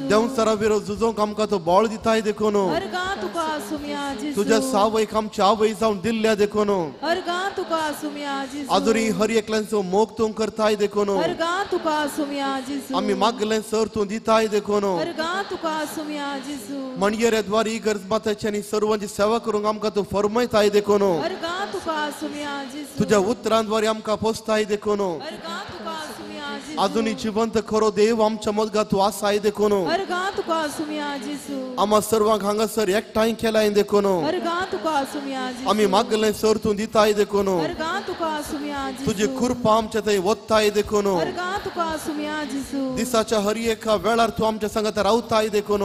[SPEAKER 1] देंवचारा विरोध झुजोवंक आमकां तो बळ दिताय देखून तुज्या सावयक आमची आवय जावन दिल्ल्या देखून आजुरी हर एकल्यांचो मोग तूं करताय देखून आमी मागलें सर तूं दिताय देखून मणगेऱ्याद्वारे गरज माताची आनी सर्वांची सेवा करूंक आमकां तूं फरमयताय देखून तुझ्या उतरांद्वारे आमकां पोसताय देखून आजुनी जिवंत खरो देव आमच्या मदगात तूं आसाय देखून आम्हा सर्वांक हांगासर एकठांय केलाय देखून आमी मागलें सर तूं दिताय देखून तुजी कृपा आमच्या थंय वत्ताय देखून दिसाच्या हर एका वेळार तूं आमच्या संगत रावताय देखून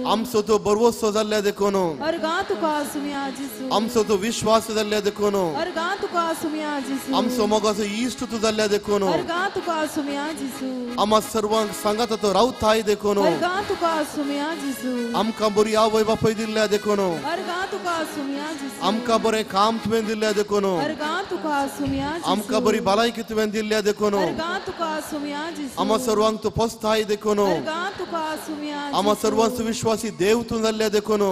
[SPEAKER 1] आमचो तो भरवसो जाल्ल्या देखून आमचो तो विश्वास जाल्ल्या देखून आमचो मोगाचो इश्ट तूं जाल्ल्या देखून आम्हा सर्वांक सांगात तो रावताय देखून आमकां बरी आवय बापूय दिल्ल्या देखून आमकां बरें काम तुवें दिल्ल्या देखून आमकां बरी भलायकी तुवें दिल्ल्या देखून आम्हा सर्वांक तूं पोसताय देखून आम्हा सर्वांचो विश्वासी देव तूं जाल्ल्या देखून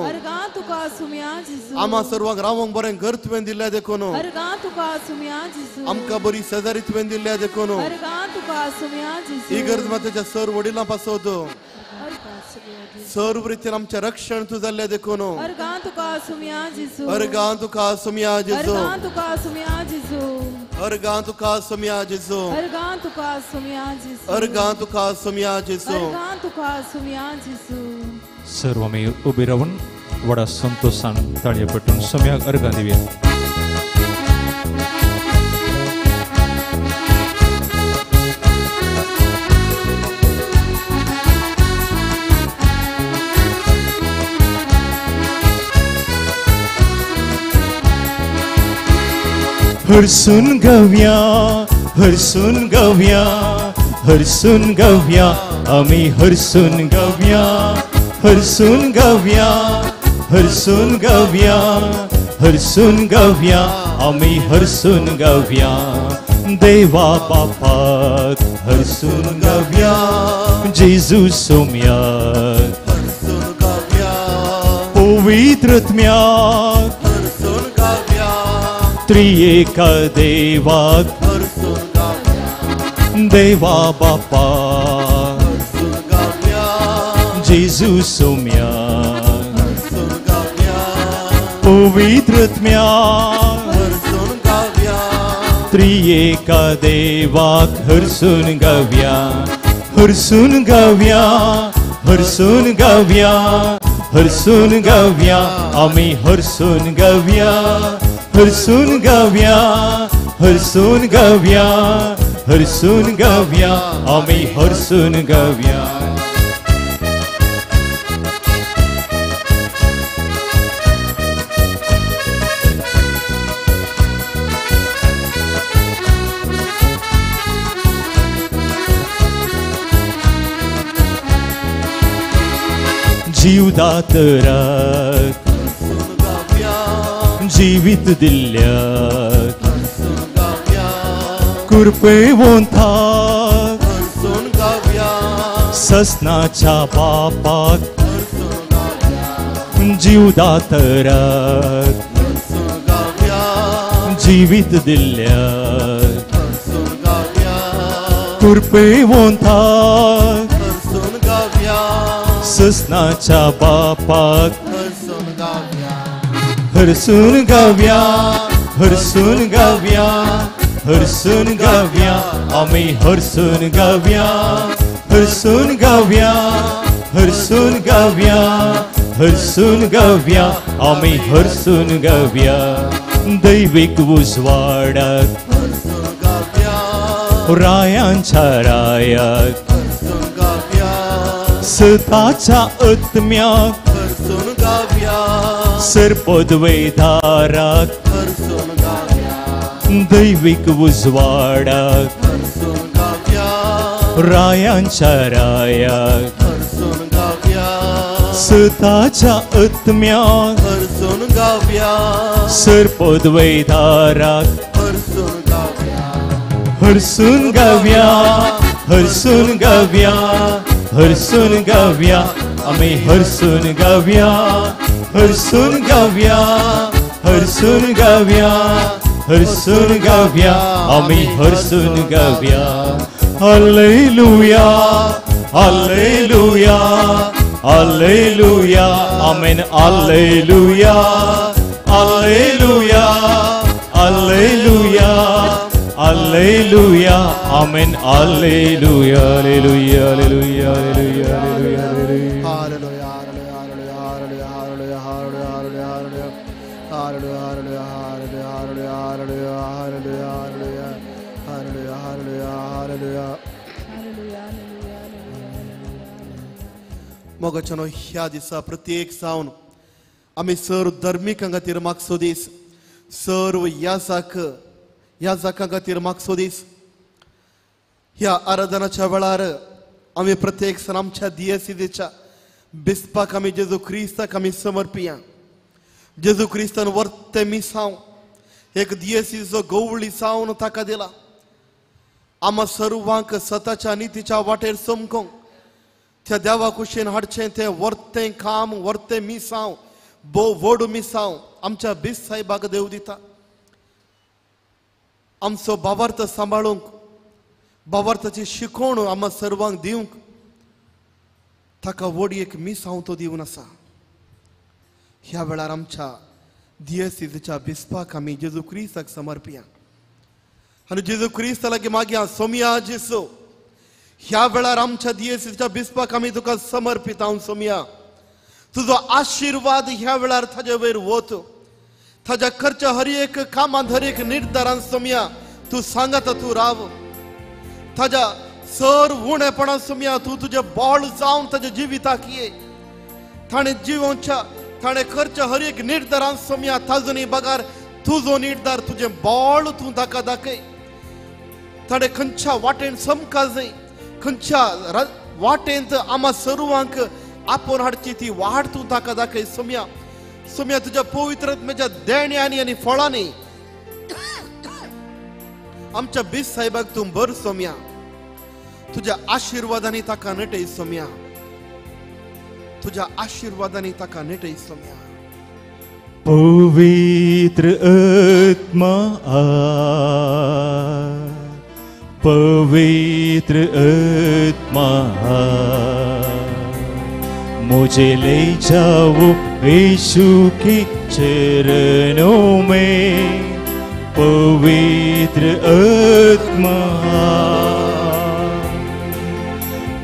[SPEAKER 1] आम्हा सर्वांक रावंक बरें घर तुवें दिल्ल्या देखून आमकां बरी शेजारी तुवें दिल्ल्या देखून ही गरज मातेच्या सर वडिलां पासत सर्व रितीन आमचें रक्षण तूं जाल्लें देखून अर्गां तुका सुमया जेजू अर्गां तुका सुमया जेजू अर्गां तुका सुमया जेजू.
[SPEAKER 2] सर्व आमी उबी रावन व्हडा संतोशान ताळयो पेटून सोम्याक अर्गां दिवया. हरसून गव्या हरसून गव्या हरसून गव्या आमी हरसून गव्या हरसून गव्या हरसून गव्या हरसून गव्या आमी हरसून गव्या देवा बापाक हरसून गव्या जेजू सोम्याक
[SPEAKER 1] हरसून गव्या
[SPEAKER 2] पवित्र आत्म्याक
[SPEAKER 1] हरसून गव्या
[SPEAKER 2] त्रिएका देवाक
[SPEAKER 1] हरसून गव्या
[SPEAKER 2] देवा बापाक
[SPEAKER 1] हरसून गव्या
[SPEAKER 2] जेजू सोम्याक
[SPEAKER 1] हरसून गव्या
[SPEAKER 2] पवित्र आत्म्याक
[SPEAKER 1] हरसून गव्या
[SPEAKER 2] त्रिएका देवाक हरसून गव्या हरसून गव्या हरसून गव्या हरसून गव्या आमी हरसून गव्या हरसून गव्या हरसून गव्या हरसून गव्या आमी हरसून गव्या. जीवदातराक
[SPEAKER 1] हरसून गव्या
[SPEAKER 2] जिवीत दिल्ल्याक
[SPEAKER 1] हरसून गव्या
[SPEAKER 2] कृपेवंताक
[SPEAKER 1] हरसून गव्या
[SPEAKER 2] ससनाच्या बापाक
[SPEAKER 1] हरसून गव्या
[SPEAKER 2] जीवदातराक
[SPEAKER 1] हरसून गव्या
[SPEAKER 2] जिवीत दिल्ल्याक
[SPEAKER 1] हरसून गव्या
[SPEAKER 4] कृपेवंताक
[SPEAKER 1] हरसून गावया,
[SPEAKER 4] ससनाच्या बापाक
[SPEAKER 1] हरसून गावया,
[SPEAKER 4] हरसून गावया, हरसून गावया, हरसून गावया, आमी हरसून गावया, हरसून गावया, हरसून गावया, हरसून गावया, आमी हरसून गावया. दैवीक उजवाडाक
[SPEAKER 1] हरसून गावया,
[SPEAKER 4] रायांच्या रायाक
[SPEAKER 1] हरसून गावया,
[SPEAKER 4] सताच्या आत्म्याक
[SPEAKER 1] हरसून गावया,
[SPEAKER 4] सरपदवेदाराक
[SPEAKER 1] हरसून गावया,
[SPEAKER 4] दैवीक उजवाडाक
[SPEAKER 1] हरसून गावया,
[SPEAKER 4] रायांच्या रायाक
[SPEAKER 1] हरसून गावया,
[SPEAKER 4] सताच्या आत्म्याक
[SPEAKER 1] हरसून गावया,
[SPEAKER 4] सरपदवेदाराक
[SPEAKER 1] हरसून गावया,
[SPEAKER 4] हरसून गावया, हरसून गावया, हरसून गावया, आमी हरसून गावया, हरसून गावया, हरसून गावया, हरसून गावया, आमी हरसून गावया. Hallelujah, hallelujah, hallelujah, amen, hallelujah, hallelujah, hallelujah, hallelujah, amen, hallelujah, hallelujah, hallelujah, hallelujah, hallelujah.
[SPEAKER 1] Hallelujah, hallelujah, hallelujah, hallelujah, hallelujah, hallelujah, hallelujah, hallelujah, hallelujah, hallelujah, hallelujah, hallelujah, hallelujah, hallelujah. मोगाच्यानो ह्या दिसा प्रत्येक जावन आमी सर्व धर्मिकां खातीर मागचो दीस, सर्व याजकां खातीर मागचो दीस. ह्या आराधनाच्या वेळार आमी प्रत्येक जाण आमच्या दियसिदेच्या बिस्पाक आमी जेजू क्रिस्ताक आमी समर्पिया. जेजू क्रिस्तान वर्ते मिसांव एक दियसीचो गवळी जावन ताका दिला. आमा सर्वांक सताच्या नितीच्या वाटेर चमकोंक त्या देवा कुशीन हाडचें तें वर्तें काम, वर्तें मिसांव, भोव व्हड मिसांव आमच्या बीस साहेबाक देव दिता. आमचो बाबार्थ सांबाळूंक, बाबार्थाची शिकवण आमा सर्वांक दिवंक ताका व्हड एक मिसांव तो दिवन आसा. ह्या वेळार आमच्या दियसिच्या बिस्पाक आमी जेजू क्रिस्ताक समर्पिया आनी जेजू क्रिस्ता लागीं मागया, सोमया जेसू, ह्या वेळार आमच्या दियसिच्या बिस्पाक आमी तुका समर्पिता. सोमया, तुजो आशिर्वाद ह्या वेळार ताजे वयर वत, ताज्या खर्च्या हर एक कामांत, हर एक निर्धारान सोमया तूं सांगाता तूं राव. ताज्या सर उणेपणान सोमया तूं तुजें बळ जावन ताज्या जिविताक ये. ताणें जिवोवच्या, ताणें खर्च्या हर एक निर्धारान सोमया ताजोनी बगार तुजो निर्धार, तुजें बळ तूं ताका दाखय. ताणें खंयच्या वाटेन समका जाय, खंयच्या वाटेंत आमा सर्वांक आपोवन हाडची ती वाट तूं ताका दाखय. सोमया, सोमया तुज्या पवित्र आत्म्याच्या देण्यांनी आनी फळांनी आमच्या बीस साहेबाक तूं भर. सोमया, तुज्या आशिर्वादांनी ताका नटय. सोमया, तुज्या आशिर्वादांनी ताका नटय. सोमया.
[SPEAKER 4] पवित्र आत्मा आ, पवित्र आत्मा आ, मुझे ले जाओ यीशु के चरणों में. पवित्र आत्मा,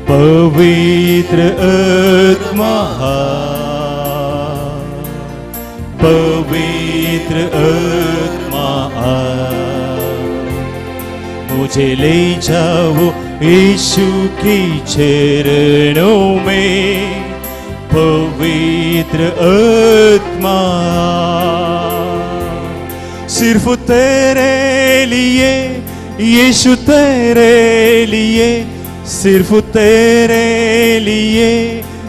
[SPEAKER 4] पवित्र आत्मा, पवित्र आत्मा, मुझे ले जाओ यीशु के चरणों में. पवित्र आत्मा, सिर्फ तेरे लिए यीशु, तेरे लिए, सिर्फ तेरे लिए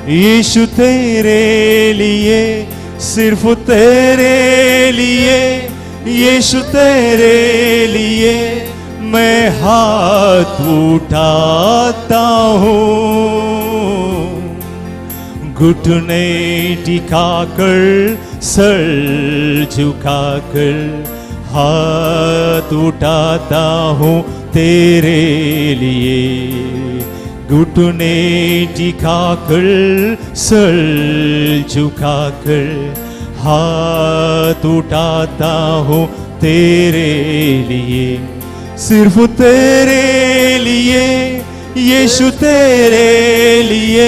[SPEAKER 4] यीशु, तेरे लिए, सिर्फ तेरे लिए यीशु, तेरे लिए मैं हाथ उठाता हूँ. घुटने टिका कर, सर झुका कर हाथ उठाता हूँ तेरे लिए, घुटने टिका कर सर झुका कर हाथ उठाता हूँ तेरे लिए, सिर्फ तेरे लिए यीशु तेरे लिए,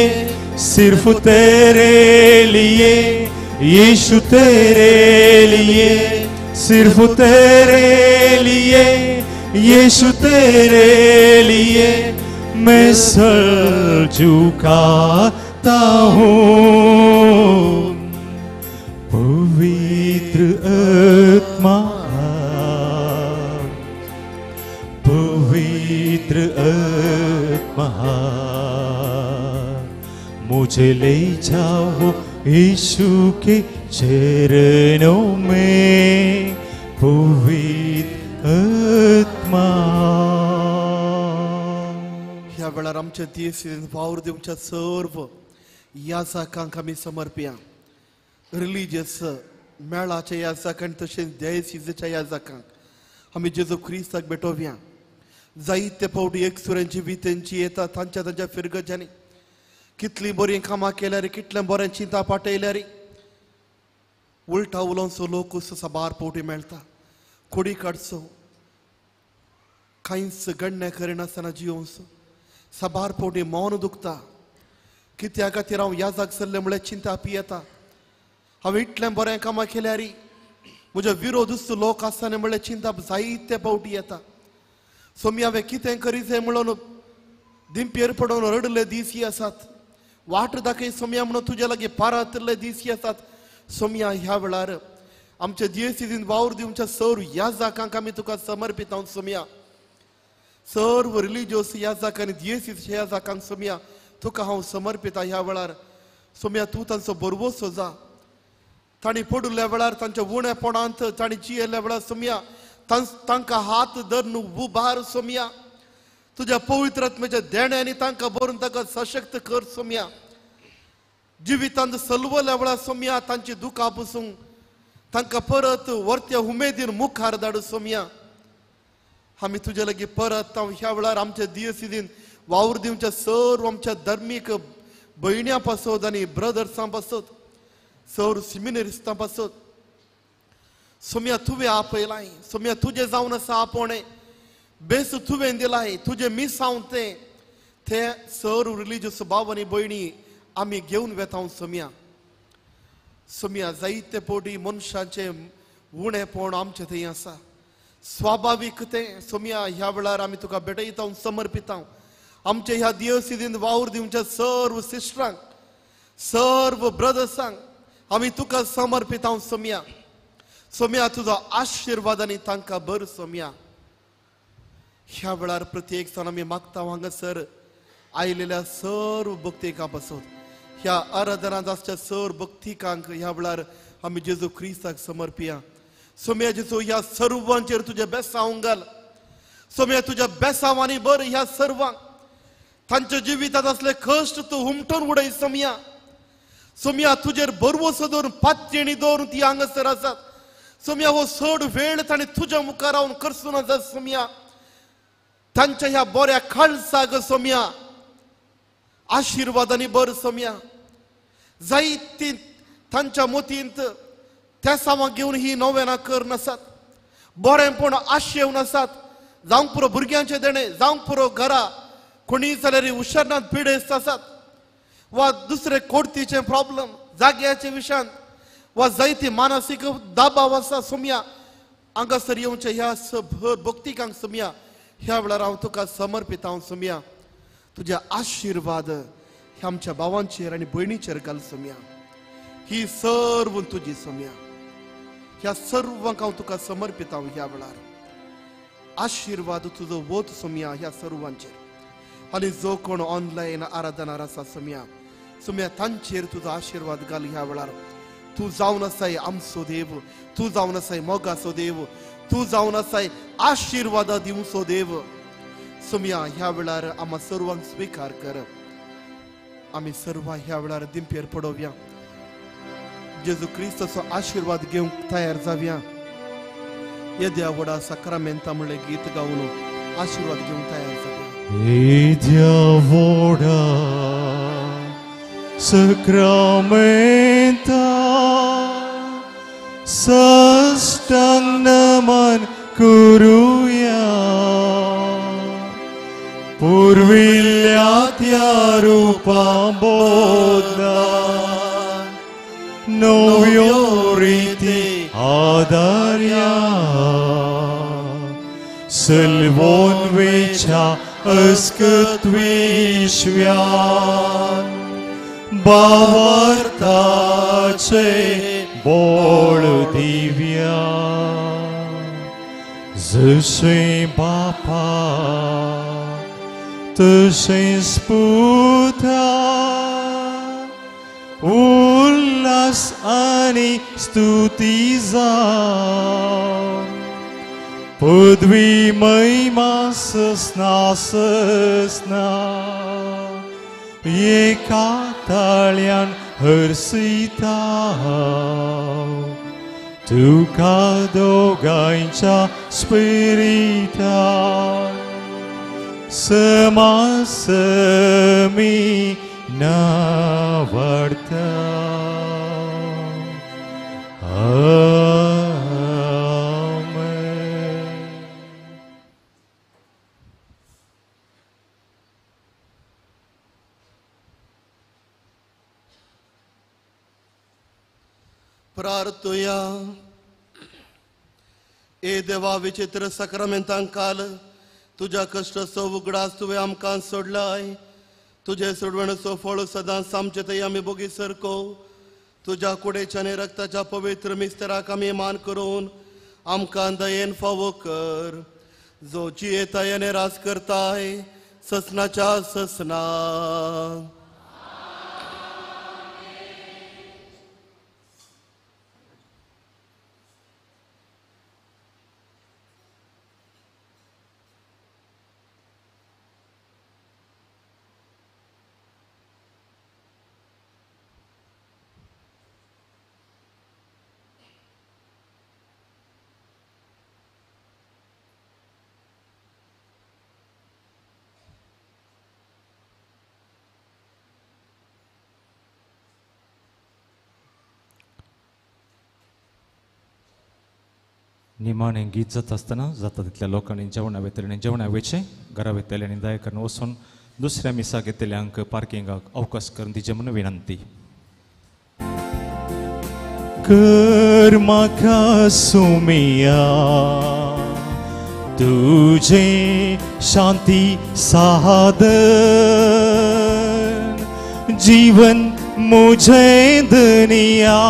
[SPEAKER 4] सिर्फ तेरे लिए यीशु तेरे लिए, सिर्फ तेरे लिए यीशु तेरे लिए मैं सर झुकाता हूँ। पवित्र आत्मा, पवित्र आत्मा, मुझे ले जाओ यीशु के चरणों में, पवित्र आत्मा।
[SPEAKER 1] ह्या वेळार आमच्या दीस वावर दिवच्या सर्व याजकांक आमी समर्पया। रिलिजियस मेळाच्या याजकांक तशेंच देयसिजेच्या याजकांक आमी जेजू क्रिस्ताक भेटोवया। जायते फावटी एकसुऱ्यांची वितेंची येता तांच्या तांच्या फिरगजांनी कितलीं बरीं कामां केल्यार, कितलें बरें चिंता पाटयल्यार उल्टा उलोवचो लोक साबार फावटी मेळटा। कोडी काडचो, कांयच गण्य करिनासतना जियोवचो, साबार फावटी मौन दुखता। कित्या खातीर हांव याजाक सरलें म्हळ्यार चिंता पियेता। हांवें इतलें बरें कामां केल्यार म्हजो विरोध लोक आसतना म्हळ्यार चिंता जायते फावटी येता। सोमी हांवें कितें करी जाय म्हणून दिंपेर पडून रडले दीस आसात, वाट दाखय सोमया म्हणून तुज्या लागीं पारातले दीस आसात। सोमया ह्या वेळार आमच्या दियेसीन वावर दिवच्या सर्व याजकांक आमी तुका समर्पित सोमया। सर्व रिलिजियस याजक आनी दियेसीच्या याजकांक सोमया तुका हांव समर्पिता ह्या वेळार। सोमया तूं तांचो बरवसो जा, तांणी पडुल्ल्या वेळार तांच्या उणेपणांत तांणी जियेल्ल्या वेळार सोमया तांकां हात धरून उबार सोमया। तुज्या पवित्र आत्म्याच्या देण्यांनी तांकां भरून तांकां सशक्त कर सोमया। जिवितांत सलवल्या वेळार सोमया तांची दुखां पुसूंक तांकां परत वर्त्या उमेदीन मुखार धाडू सोमया। आमी तुज्या लागीं परत ह्या वेळार आमच्या दियसिदीन वावर दिवच्या सर्व आमच्या धर्मीक भयण्यां पासत आनी ब्रदर्सां पासत, सर्व सिमिनरिस्तां पासत सोमया तुवें आपयलाय, सोमया तुजें जावन आसा आपोवणें बेस तुवें दिलाय, तुजें मिसांव तें ते सर्व रिलिजियस भाव आनी भयणी आमी घेवन वेता सोमया। सोमया जायते फावटी मनशाचें उणेपण आमचें थंय आसा, स्वाभावीक तें सोमया ह्या वेळार आमी तुका भेटयता समर्पिता। आमचे ह्या दियसिदीन वावर दिवच्या सर्व सिस्टरांक, सर्व ब्रदर्सांक आमी तुका समर्पिता सोमया। सोमया तुजो आशिर्वाद आनी तांकां बर सोमया। ह्या वेळार प्रत्येक जाण आमी मागता हांगासर आयिल्ल्या सर्व भक्तिकां पासून ह्या आराधनांत आसच्या सर्व भक्तिकांक ह्या वेळार आमी जेजू क्रिस्ताक समर्पिया। सोमया जेजू ह्या सर्वांचेर तुजें बेसांव घाल, सोमया तुज्या बेसांवांनी बर ह्या सर्वांक, तांच्या जिवितांत असले कश्ट तूं हुमटून उडय सोमया। सोमया तुजेर बरवसो दवरून पातयेणी दवरून ती हांगासर आसात सोमया। हो चड वेळ ताणें तुज्या मुखार रावन करसून आसा सोमया। तांच्या ह्या बऱ्या काळसाक सोमया आशिर्वादांनी बर सोमया। जायती तांच्या मोतींत तेसांवां घेवन ही नोवेनां कर नासात, बरेंपण आशेवन आसात, जावंक पुरो भुरग्यांचें देणें, जावंक पुरो घरा कोणीय जाल्यार हुशारनात पिडेस्त आसात वा दुसरे कोर्तीचे प्रॉब्लम जाग्याचे विशयांत वा जायती मानसीक दबाव आसा सोमया। हांगासर येवचे ह्या भर भक्तिकांक सोमया ह्या वेळार हांव तुका समर्पित हांव सोमया। तुज्या आशिर्वाद ह्या आमच्या भावांचेर आनी भयणीचेर घाल सोमया। ही सर्व तुजी सोमया, ह्या सर्वांक हांव तुका समर्पित हांव ह्या वेळार। आशिर्वाद तुजो वत सोमया ह्या सर्वांचेर आनी जो कोण ऑनलायन आराधनार आसा सोमया, सोमया तांचेर तुजो आशिर्वाद घाल ह्या वेळार। तूं जावन आसाय आमचो देव, तूं जावन आसाय मोगाचो देव, तूं जावन आसाय आशिर्वादा दिवचो देव। सोमया ह्या वेळार आमकां सर्वांक स्विकार कर। आमी सर्वां ह्या वेळार दिंपेर पडोवया, जेजू क्रिस्ताचो आशिर्वाद घेवंक तयार जावया। येद्या व्हडा साक्रामेंता म्हणलें गीत गावन आशिर्वाद घेवंक तयार जाता.
[SPEAKER 4] येद्या व्हडा साक्रामेंता साष्टांग नमन करुया, पुर्विल्ल्या त्या रुपा बोधला नव्यो रिती आदार्या, सलवोन वेच्या अस्कत विश्व्यान बावर्ताचे बोळ दिव्या, जशें बापा तशेंच पुता उल्हास आनी स्तुती जावं, पदवी महिमा ससना ससना एका ताळ्यान हर्षिता, तुका दोगांच्या स्पिरिता समासमी नावडता. आमेन.
[SPEAKER 1] प्रार्थुया. ए देवा, विचित्र साक्रामेंतांक काल तुज्या कश्टाचो उगडास तुवें आमकां सोडलाय. तुजे सोडवणेचो फळ सदांच आमचे थंय आमी बोगी सरको. तुज्या कुडेच्या आनी रक्ताच्या पवित्र मिस्तराक आमी मान करून आमकां दयेन फावो कर, जो जियेताय आनी राज करताय ससनाच्या ससना.
[SPEAKER 2] निमाणें गीत जाता आसतना जाता तितल्या लोकांनी जेवणा वेतले जेवणा वेचें, घरा वेतले आनी दया करून वचून दुसऱ्या मिसाक येतल्यांक पार्किंगाक अवकाश करून दिवचें म्हणून विनंती.
[SPEAKER 4] कर म्हाका सुमिया तुझे शांती साधन, जीवन मुझे दुनिया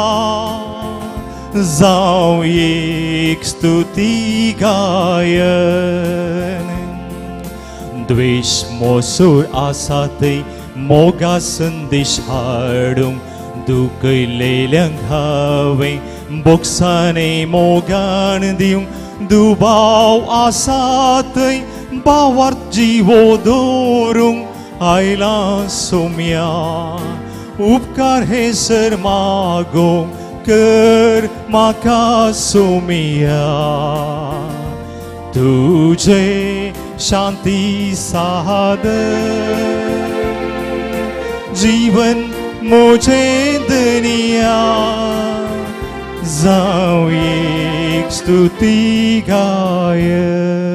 [SPEAKER 4] जावं एक स्तुती गायन. द्वेश मोसूर आसा थंय मोगा संदेश हाडूंक, दुखयलेल्यांक हांवें बोक्साने मोगान दिवंक, दुबाव आसा थंय भावार्थ जिवो दवरूंक आयला सोम्या उपकार हे सर मागूंक, कर म्हाका सोमिया तुझे शांती साधन, जीवन मुझे दुनिया जावं एक स्तुती गायन.